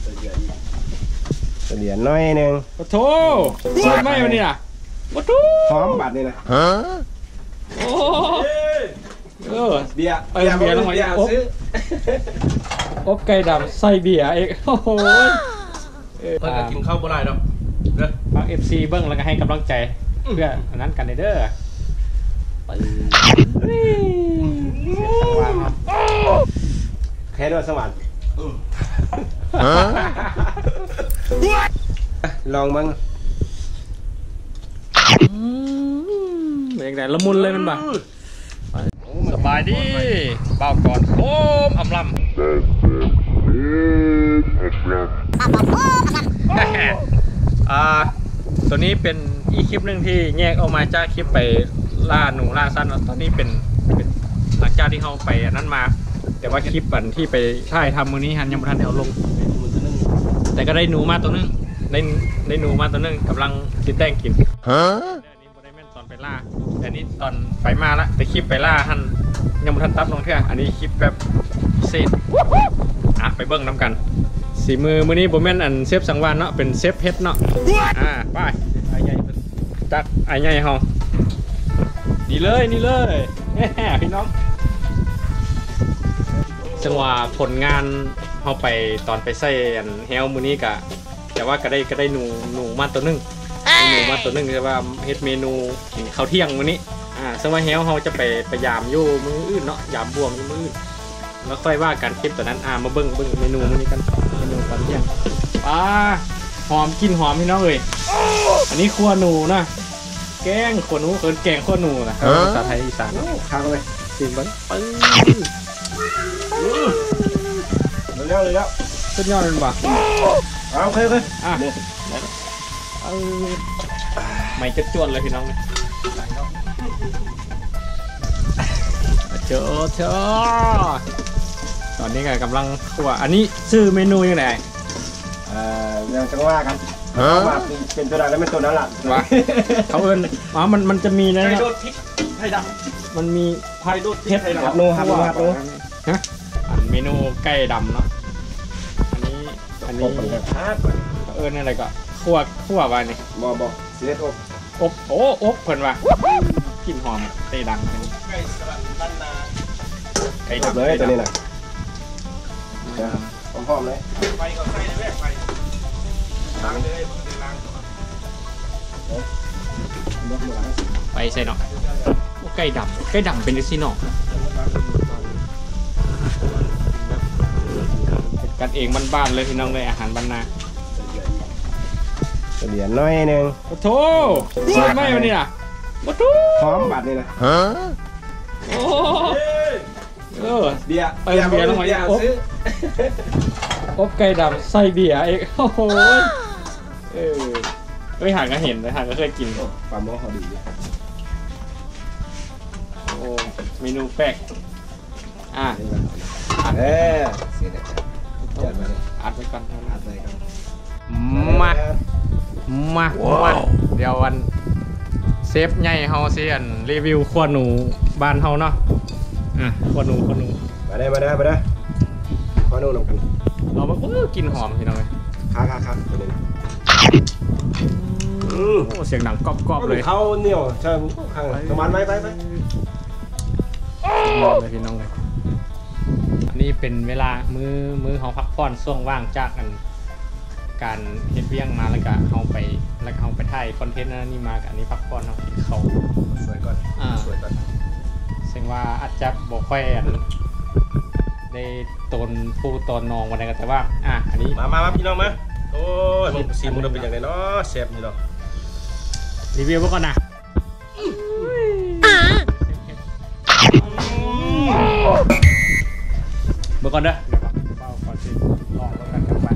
ສະເດຍໜ້ອຍໜຶ່ງ. ໂອ້ໂທ ສູດໃໝ່ວະນີ້ນະ. ໂອ້ໂທ ຫອມບາດນີ້ນະ. ຮະ? ໂອ້ ເອີ ເບຍ ເອີ ເບຍ ເບຍ ເບຍ ເບຍ ອບ ອົບໄກ່ດຳໃສ່ເບຍອີກ. ໂອ້ໂຫ ເອີ ເພິ່ນກໍກິນເຂົ້າບໍ່ຫຼາຍດອກເດີ. ຝາກເອັຟຊີເບິ່ງ ແລ້ວກໍໃຫ້ກຳລັງໃຈ ອືມ ເພື່ອອັນນັ້ນກັນເດີ. ປຶ້ງ ເຊຟສັງວານເນາະ. ແຄ່ດ້ວຍສັງວານ ອືມ ລອງເບິ່ງ. ອືມ ເປັນຈັ່ງໃດ? ລະມຸນເລີຍແມ່ນບໍ່? ອືມ ສະບາຍດີ ບ່າວກອນໂຄມອຳລຳ. ອ່າ ຕົວນີ້ເປັນອີກຄລິບໜຶ່ງທີ່ແຍກອອກມາຈາກຄລິບໄປລ່າໜູລ່າສັດເນາະ. ຕອນນີ້ເປັນ ເປັນຫຼັງຈາກທີ່ເຮົາໄປອັນນັ້ນມາ ແຕ່ວ່າຄລິບອັນທີ່ໄປຖ່າຍທຳມື້ນີ້ຫັ້ນ ຍັງບໍ່ທັນໄດ້ເອົາລົງ ແຕ່ກໍໄດ້ໜູມາຕົວໜຶ່ງ ໄດ້ ໄດ້ໜູມາຕົວໜຶ່ງ ກຳລັງຊິແຕ່ງກິນ. ຮະ? ອັນນີ້ບໍ່ໄດ້ແມ່ນຕອນໄປລ່າ ແຕ່ນີ້ຕອນໄປມາລະ ແຕ່ຄລິບໄປລ່າຫັ້ນຍັງບໍ່ທັນຕັດລົງເທື່ອ. ອັນນີ້ຄລິບແບບພິເສດ ອ່ະ ໄປເບິ່ງນຳກັນ. ສີມືມື້ນີ້ບໍ່ແມ່ນອັນເຊຟສັງວານເນາະ ເປັນເຊຟເຮັດເນາະ. ອ່າ ໄປ ອ້າຍໃຫຍ່ເພິ່ນ ຈັກອ້າຍໃຫຍ່ເຮົາ. ນີ້ເລີຍ ນີ້ເລີຍ ພີ່ນ້ອງ. ເຊິ່ງວ່າຜົນງານເຮົາໄປ ຕອນໄປໃສ່ອັນແຮ້ວມື້ນີ້ກະ ແຕ່ວ່າກໍໄດ້ ກໍໄດ້ໜູ ໜູມາຕົວໜຶ່ງ ໄດ້ໜູມາຕົວໜຶ່ງ ແຕ່ວ່າເຮັດເມນູກິນເຂົ້າທ່ຽງມື້ນີ້. ອ່າ ເຊິ່ງວ່າແຮ້ວເຮົາຈະໄປ ໄປຢາມຢູ່ມື້ອື່ນເນາະ ຢາມບວມຢູ່ມື້ອື່ນ ແລ້ວຄ່ອຍວ່າກັນຄລິບຕົວນັ້ນ. ອ່າ ມາເບິ່ງ ເບິ່ງເມນູມື້ນີ້ກັນ ເມນູຕອນທ່ຽງ. ປາ ຫອມ ກິ່ນຫອມ ພີ່ນ້ອງເອີຍ. ອັນນີ້ຂົ້ວໜູນະ ແກງຂົ້ວໜູ ເອີ້ນແກງຂົ້ວໜູນະ. ເອີ ພາສາໄທອີສານເນາະ. ໂອ້ ຄັກເລີຍ ຊີມເບິ່ງ. ປຶ້ງ ອືມ ເລີຍແລ້ວ ເລີຍແລ້ວ ສຸດຍອດແມ່ນບໍ່? ເອົາ ໂອເຄ ໂອເຄ ອ່ະ ເອີ ໄໝ້ຈວດໆເລີຍພີ່ນ້ອງເອີຍ. ໂທ້ໂທ້ ຕອນນີ້ກໍກຳລັງຂົ້ວ. ອັນນີ້ຊື່ເມນູຫຍັງໃດ? ເອີ ຍັງຈັ່ງວ່າກັນ. ຮະ? ວ່າເປັນ ເປັນຕົວໃດແລ້ວແມ່ນຕົວນັ້ນລະ. ວ່າ ເຂົາເອີ້ນ ອໍ ມັນ ມັນຈະມີໃນ ໄຂ່ໂດດພິກໄຂ່ດຳ ມັນມີ ໄຂ່ໂດດພິກໄຂ່ດຳ ຜັດເຜັດໜູ ຜັດໜູ ຜັດໜູ. ຮະ? ອັນເມນູໄກ່ດຳເນາະ. ອັນນີ້ ອັນນີ້ ເອີ້ນຫຍັງໃດກໍ ຂົ້ວ ຂົ້ວວ່ານີ້. ບໍ່ ບໍ່ ຊິເຮັດອົບ ອົບ ໂອ້ ອົບເພິ່ນວ່າ ກິ່ນຫອມເຕະດັງ. ໄກ່ສະຫຼັດລ້ານນາ ໄກ່ດຳ ເອົບເລີຍ ໄກ່ດຳ ຕົວນີ້ນະ ຫອມໆເລີຍ. ໄປກໍໃສ່ເລີຍແມ່ ໄປລ້າງເລີຍ ບໍ່ໄດ້ລ້າງ. ໄປໃສ່ເນາະ. ໂອ້ ໄກ່ດຳ ໄກ່ດຳເປັນຈັ່ງຊີ້ເນາະ. ເປັນກັນເອງບ້ານໆເລີຍພີ່ນ້ອງເອີຍ ອາຫານບ້ານນາ. ສະເດຍໜ້ອຍໜຶ່ງ. ໂອ້ໂທ ສູດໃໝ່ວະນີ້ນະ. ໂອ້ໂທ ຫອມບາດນີ້ນະ. ຮະ? ໂອ້ ເອີ ເບຍ ເອີ ເບຍ ເບຍລົງມາ ເບຍ ອົບ ອົບໄກ່ດຳໃສ່ເບຍອີກ. ໂອ້ໂຫ ເອີ ເອີຍ ຫາກໍເຫັນ ຫາກໍເຄີຍກິນ. ໂອ້ ຝາໝໍ້ເຂົາດີຢູ່. ໂອ້ ເມນູແປກ. ອ່າ ອັດ ເອີ ອັດໄວ້ກ່ອນ ອັດໄວ້ກ່ອນ. ມາ ມາ ມາ ດຽວອັນ ເຊຟໃຫຍ່ເຮົາຊິອັນ ຣີວິວຂົ້ວໜູບ້ານເຮົາເນາະ. ອ່ະ ຂົ້ວໜູ ຂົ້ວໜູ ມາເດີ ມາເດີ ມາເດີ ຂໍດູນຳກັນ. ລອງເບິ່ງ ໂອ້ ກິ່ນຫອມພີ່ນ້ອງເອີຍ. ຄັກໆໆ ຕົວນີ້ນະ. ອືມ ໂອ້ ສຽງດັງກອບໆເລີຍ. ເຂົ້າໜຽວ ເຊີງ ນ້ຳມັນ ໄປ ໄປ ໄປ. ສຸດຍອດເລີຍພີ່ນ້ອງເອີຍ. ອັນນີ້ເປັນເວລາມື້ ມື້ເຮົາພັກຜ່ອນ ຊ່ວງວ່າງຈາກອັນ ການເຮັດວຽກມາ ແລ້ວກະເຮົາໄປ ແລ້ວກະເຮົາໄປຖ່າຍຄອນເທັນອັນນີ້ມາ ກະອັນນີ້ພັກຜ່ອນ ເຮົາກິນເຂົ້າ ສວຍກ່ອນ ອ່າ ສວຍກ່ອນ. ເຊິ່ງວ່າອາດຈະບໍ່ຄ່ອຍອັນ ໄດ້ໂຕນພູໂຕນໜອງປານໃດກໍ ແຕ່ວ່າ ອ່າ ອັນນີ້ ມາ ມາ ມາ ພີ່ນ້ອງມາ. ໂອ້ຍ ຊີມ ຊີມເບິ່ງເດີ ເປັນຈັ່ງໃດເນາະ ແຊບຢູ່ເນາະ. ຣີວິວເບິ່ງກ່ອນນະ. ເບິ່ງກ່ອນເດີ ດຽວເຮົາຂໍຊິລອງເບິ່ງກັນກັບໄປ.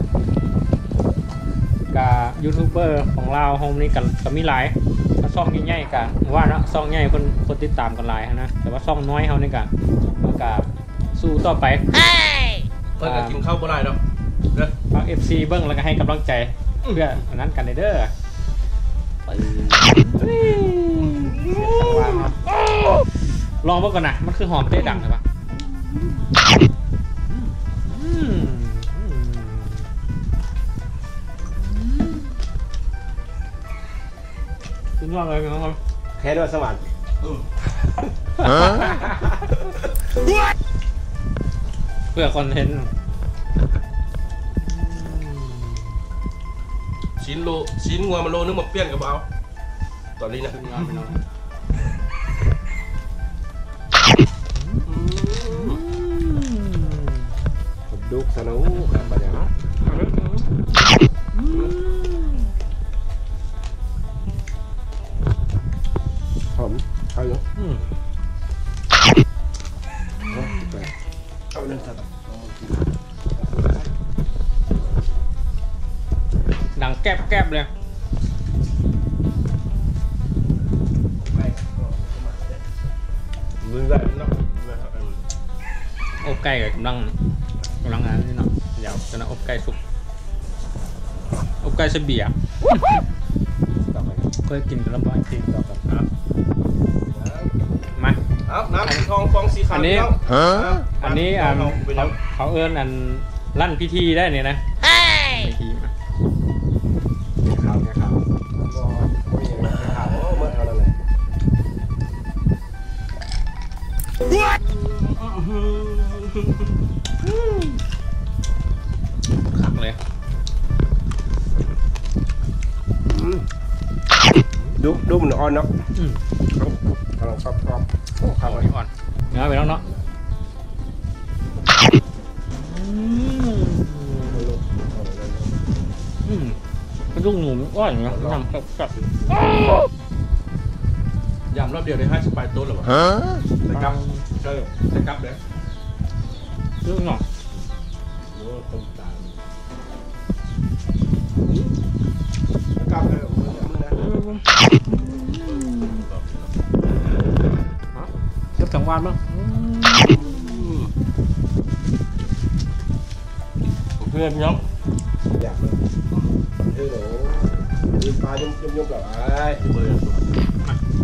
ກະຢູທູບເບີຂອງລາວເຮົານີ້ກະ ກະມີຫຼາຍ ຖ້າຊ່ອງໃຫຍ່ໆກະວ່າເນາະ ຊ່ອງໃຫຍ່ເພິ່ນຄົນຕິດຕາມກັນຫຼາຍຫັ້ນນະ ແຕ່ວ່າຊ່ອງນ້ອຍເຮົານີ້ກະ ມັນກະ ສູ້ຕໍ່ໄປ. ເພິ່ນກໍກິນເຂົ້າບໍ່ຫຼາຍດອກເດີ ຝາກເອັຟຊີເບິ່ງ ແລ້ວກໍໃຫ້ກຳລັງໃຈ ອືມ ເພື່ອອັນນັ້ນກັນເດີ. ປຶ້ງ ເຊຟສັງວານເນາະ. ລອງເບິ່ງກ່ອນນະ ມັນຄືຫອມເຕະດັງແທ້ວະ. ອືມ ອືມ. ຍອດເລີຍພີ່ນ້ອງ ແຄ່ເດີສະຫວັນ ເພື່ອຄອນເທັນ ຊີ້ນໂລ ຊີ້ນງົວມາໂລໜຶ່ງ ມາປ່ຽນກໍບໍ່ເອົາ ຕອນນີ້ນະ ປາດຸກຊະເນາະ ຄັກປານຫຍັງ ຫອມ ຄາຢູ່ ເອົາເລີຍ ດັງແກັບໆເລີຍ ອົບໄກ່ກໍກຳລັງ ກຳລັງອັນນີ້ເນາະ ດຽວຈະມາອົບໄກ່ສຸກ ອົບໄກ່ໃສ່ເບຍ ເຄີຍກິນແຕ່ລະບໍ່ກິນ ມາ ເອົາ ນ້ຳທອງຟອງສີຂາວ ອັນນີ້ ອັນນີ້ ອັນ ເຂົາເອີ້ນອັນ ລັນພິທີໄດ້ນີ້ນະ ພິທີມາ ແກ້ຄາວ ແກ້ຄາວ ບໍ່ ບໍ່ມີຫຍັງແກ້ຄາວ ໂອ້ ໝົດເທົ່ານັ້ນແຫຼະ ຄັກເລີຍ ອືມ ດຸ ດຸມັນອ່ອນເນາະ ອືມ ກຳລັງຊອບໆ ໂອ້ ຄັກເລີຍ ອ່ອນ ເນາະ ໄປລອງເນາະ ອືມ ອືມ ກະດູກໜູມັນອ່ອນເນາະ ນ້ຳແຊບໆ ຢາມລອບດຽວໄດ້ຫ້າສິບປາຍໂຕແລ້ວຫວາ ຮະ ໃສ່ກັບ ໃສ່ ໃສ່ກັບເດ້ ເອີເນາະ ໂອ້ ຕົ້ມຕາ ກັບເດີ ມື້ນະ ເກັບສັງວານເບິ່ງ ອືມ ໂອເຄພີ່ນ້ອງ ຢາກເລີຍ ເອີ ໂອ້ຍ ປາຍົບໆແລ້ວ ອ້າຍ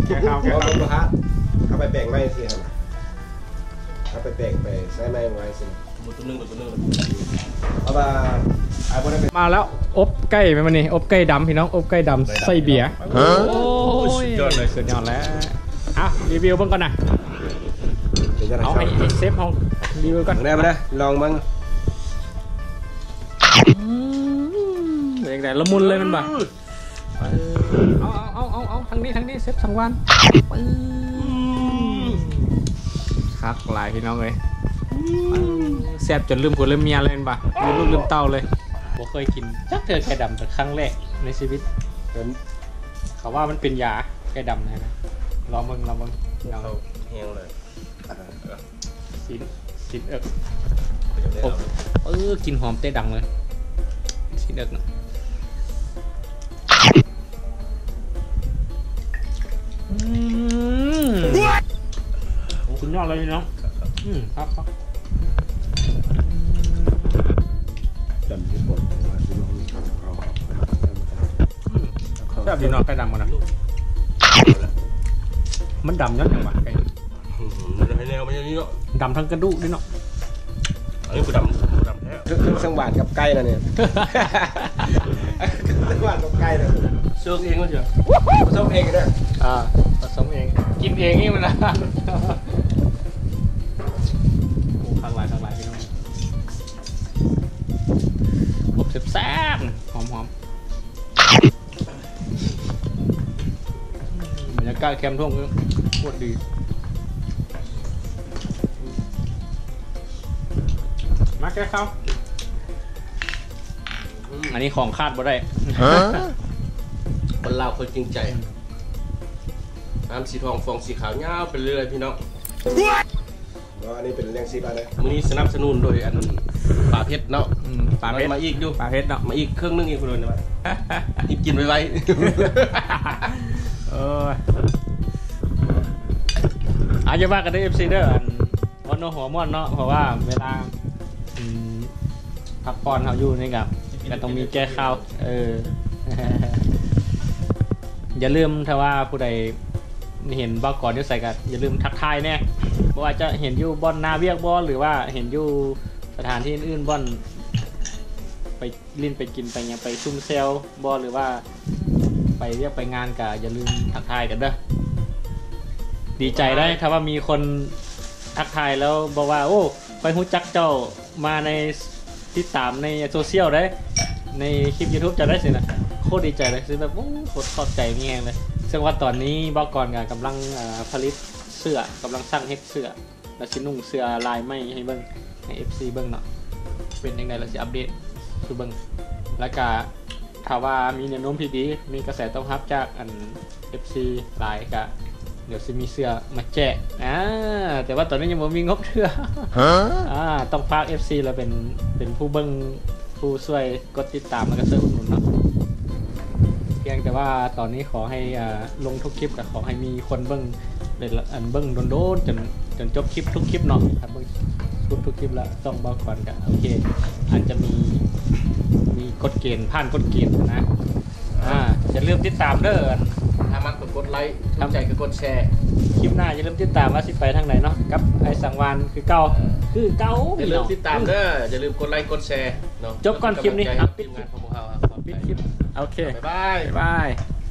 ແກ່ເຂົ້າ ແກ່ເຂົ້າ ເອົາໄປແບ່ງໄວ້ຊິ ເອົາໄປແບ່ງໄປໃສ່ໄມ້ໄວ້ຊິ ໝົດຕົວໜຶ່ງ ໝົດຕົວໜຶ່ງ ເພາະວ່າ ມາແລ້ວ ອົບໄກ່ແມ່ນບໍ່ນີ້ ອົບໄກ່ດຳພີ່ນ້ອງ ອົບໄກ່ດຳໃສ່ເບຍ ໂອ້ຍ ສຸດຍອດເລີຍ ສຸດຍອດແລ້ວ ອ່ະ ຣີວິວເບິ່ງກ່ອນນະ ເອົາໃຫ້ ໃຫ້ເຊຟເຮົາຣີວິວກ່ອນ ມາເດີ ມາເດີ ລອງເບິ່ງ ອືມ ເປັນຈັ່ງໃດ ລະມຸນເລີຍແມ່ນບໍ່? ເອີ ເອົາ ເອົາ ເອົາ ເອົາ ທາງນີ້ ທາງນີ້ ເຊຟສັງວານ ປຶ້ມ ອືມ ຄັກຫຼາຍພີ່ນ້ອງເອີຍ ອືມ ແຊບຈົນລືມຜົວລືມເມຍເລີຍແມ່ນບໍ່? ລືມລູກລືມເຕົ້າເລີຍ ບໍ່ເຄີຍກິນຈັກເທື່ອໄກ່ດຳ ເປັນຄັ້ງແລກໃນຊີວິດ ເປັນ ເຂົາວ່າມັນເປັນຢາ ໄກ່ດຳນະ ລອງເບິ່ງ ລອງເບິ່ງ ເອົາແຮງເລີຍ. ຊີ້ນ ຊີ້ນເອິກ ເປັນຈັ່ງໃດ ໂອ້ ເອີ ກິ່ນຫອມແຕ່ດັງເລີຍ ຊີ້ນເອິກນະ ອືມ ໂອ້ ສຸດຍອດເລີຍພີ່ນ້ອງ ອືມ ຄັກໆ ອືມ ແຊບດີເນາະ ໄກ່ດຳມັນນະ ມັນດຳຍ້ອນຫຍັງວະ ໄກ່ ອືມ ໃຫ້ແນວມັນຢ່າງນີ້ເນາະ ດຳທັງກະດູກເດ້ເນາະ ອັນນີ້ບໍ່ດຳ ບໍ່ດຳແທ້ ຄື ຄືສັງຫວານກັບໄກ່ນະນີ້ ຄືສັງຫວານກັບໄກ່ນະ ເສີບເອງວ່າຊິ ປະສົມເອງເດີ ອ່າ ປະສົມເອງ ກິນເອງນີ້ມັນນະ ໂອ້ ຄັກຫຼາຍ ຄັກຫຼາຍພີ່ນ້ອງ ອົບແຊບໆ ຫອມໆ. ບັນຍາກາດແຄມທົ່ງໂຄດດີ ມາແກ່ເຂົ້າ ອັນນີ້ຂອງຂາດບໍ່ໄດ້ ຄົນລາວຄົນຈິງໃຈ ນ້ຳສີທອງຟອງສີຂາວຍາວໄປເລື້ອຍພີ່ນ້ອງ. ເນາະ ອັນນີ້ເປັນແລງຊີບາດເດີ ມື້ນີ້ສະໜັບສະໜູນໂດຍອັນປາເຜັດເນາະ ອືມ ປາເຜັດ ມາອີກຢູ່ ປາເຜັດເນາະ ມາອີກເຄິ່ງໜຶ່ງອີກພຸ້ນນະ ຮີບກິນໄວໆ ໂອ້ຍ ອາ ຢ່າວ່າກັນເດີ ເອັຟຊີ ເດີ ອັນ ເວົ້າເນາະ ຫົວມ່ວນເນາະ ເພາະວ່າເວລາ ອືມ ພັກຜ່ອນເຮົາຢູ່ນີ້ກະ ກະຕ້ອງມີແກ້ຄາວ ເອີ ຢ່າລືມ ຖ້າວ່າຜູ້ໃດເຫັນບ່າວກອນຢູ່ໃສກະຢ່າລືມທັກທາຍແດ່ ບໍ່ວ່າຈະເຫັນຢູ່ບ່ອນໜ້າວຽກບໍ່ ຫຼືວ່າເຫັນຢູ່ສະຖານທີ່ອື່ນໆ ບ່ອນໄປຫຼິ້ນໄປກິນໄປຫຍັງ ໄປຊຸມແຊວບໍ່ ຫຼືວ່າໄປ ວຽກໄປງານກໍຢ່າລືມທັກທາຍກັນເດີ. ດີໃຈໄດ໋ ຖ້າວ່າມີຄົນທັກທາຍແລ້ວບອກວ່າ ໂອ້ ຂ້ອຍຮູ້ຈັກເຈົ້າມາໃນ ຕິດຕາມໃນໂຊຊຽວໄດ໋ ໃນຄລິບຢູທູບເຈົ້າໄດ໋ຊີ້ນະ ໂຄດດີໃຈເລີຍ ຄືແບບ ໂອ້ ໂຄດຂອບໃຈມີແຮງເລີຍ. ເຊິ່ງວ່າຕອນນີ້ບ່າວກອນກໍກຳລັງ ເອີ ຜະລິດເສື້ອ ກຳລັງສ້າງເຮັດເສື້ອ ແລ້ວຊິນຸ່ງເສື້ອລາຍໃໝ່ໃຫ້ເບິ່ງ ໃຫ້ເອັຟຊີເບິ່ງເນາະ. ເປັນຈັ່ງໃດລະຊິອັບເດດສູ່ເບິ່ງ. ແລ້ວກະຖ້າວ່າມີແນວໂນ້ມທີ່ດີ ມີກະແສຕອບຮັບຈາກອັນເອັຟຊີຫຼາຍ ກະດຽວຊິມີເສື້ອມາແຈກ. ອາ ແຕ່ວ່າຕອນນີ້ຍັງບໍ່ມີງົບເທື່ອ. ອາ ຕ້ອງຝາກເອັຟຊີລະເປັນ ເປັນຜູ້ເບິ່ງ ຜູ້ຊ່ວຍກົດຕິດຕາມ ແລ້ວກະຊ່ວຍອຸດໜູນເນາະ. ພຽງແຕ່ວ່າຕອນນີ້ຂໍໃຫ້ ອາ ລົງທຸກຄລິບ ກະຂໍໃຫ້ມີຄົນເບິ່ງ ເປັນອັນເບິ່ງໂດນໆ ຈົນ ຈົນຈົບຄລິບທຸກຄລິບເນາະ. ຖ້າເບິ່ງສຸດທຸກຄລິບແລ້ວ ຊ່ອງບ່າວກອນກະໂອເຄ ອາດຈະມີ ມີກົດເກນ ຜ່ານກົດເກນນະ. ອາ ຢ່າລືມຕິດຕາມເດີ. ຖ້າມັກກໍກົດໄລ້ ຖືກໃຈກໍກົດແຊ. ຄລິບໜ້າຢ່າລືມຕິດຕາມວ່າຊິໄປທາງໃດເນາະ ກັບອ້າຍສັງວານຄືເກົ່າ. ເອີ ຄືເກົ່າ ຢ່າລືມຕິດຕາມເດີ. ຢ່າລືມກົດໄລ້ກົດແຊເນາະ. ຈົບກ່ອນຄລິບນີ້ ປິດຄລິບ. ໂອເຄ ບາຍບາຍ ບາຍບາຍ.